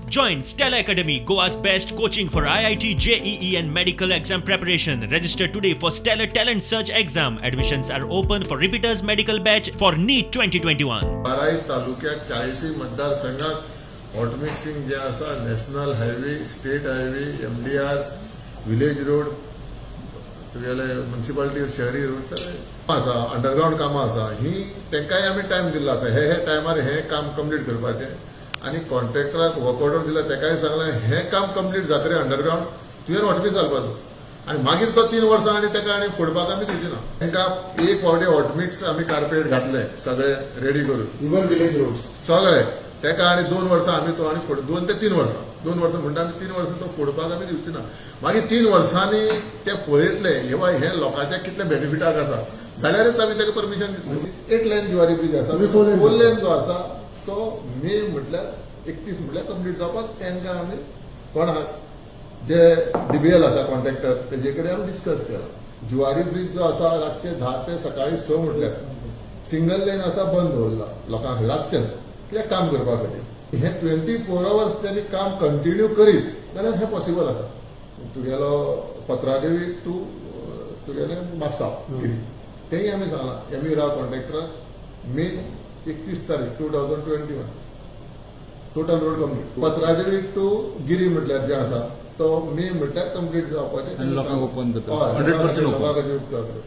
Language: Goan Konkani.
Join Stellar Academy, Goa's best coaching for IIT, JEE, and medical exam preparation. Register today for Stellar Talent Search exam. Admissions are open for repeaters medical batch for NEET 2021. बाराय तालुक्यात 40 मतदारसंघात हॉटमिक्सिंग जे आसा, national highway, state highway, MDR, village road, तुगेले म्युन्सिपाल्टी, शहरी रोड सगळे आसा. अंडरग्रावंड कामां आसा ही, तांकांय आमी टायम दिल्लो आसा, हे हे टायमार हें काम कंप्लीट करपाचें. आनी कॉन्ट्रॅक्टराक वर्क ऑर्डर दिला, तेकाय सांगलें, हें काम कंप्लीट जातरें अंडरग्रावंड तुवें हॉटमिक्स घालपाचो आनी मागीर तो 3 वर्सां आनी ताका आनी फोडपाक आमी दिवचे ना. तांकां एक फावटी हॉटमिक्स आमी कार्पेट घातले सगळे रेडी करून. Even village roads. सगळे तेका आनी 2 वर्सां आमी तो आनी फोड, 2 ते 3 वर्सां, 2 वर्सां म्हणटा आमी, 3 वर्सां तो फोडपाक आमी दिवचे ना. मागीर 3 वर्सांनी ते पळयतले, हे बाय, हे लोकांच्या कितले बेनिफिटाक आसा जाल्यारच आमी ताका परमिशन दितले. एट लेन जुवारी ब्रिज आसा. आमी four lane. Four lane जो आसा तो मे म्हटल्यार 31 म्हटल्यार कंप्लीट जावपाक तांकां आमी कोण आहा जे डीबीएल आसा कॉन्ट्रॅक्टर, तेजे कडेन आमी डिस्कस केला. जुवारी ब्रिज जो आसा, रातचे 10 ते सकाळी 6 म्हटल्यार सिंगल लेन आसा, बंद दवरला लोकांक रातचेंच, कित्याक काम करपा खातीर. हे 24 अवर्स त्यांनी काम कंटिन्यू करीत जाल्यार हें पॉसिबल आसा. तुगेलो पत्रादेवी टू तुगेले म्हापसा गिरी, तेंय आमी सांगलां एम ई राव कॉन्ट्रॅक्टराक, मे 31 तारीख 2021 total road complete. Patradevi to Giri म्हटल्यार जे आसा तो मे म्हटल्यार कंप्लीट जावपाचें. आनी लोकांक open करता. हय. 100% open. लोकां खातीर उक्तो जातलो.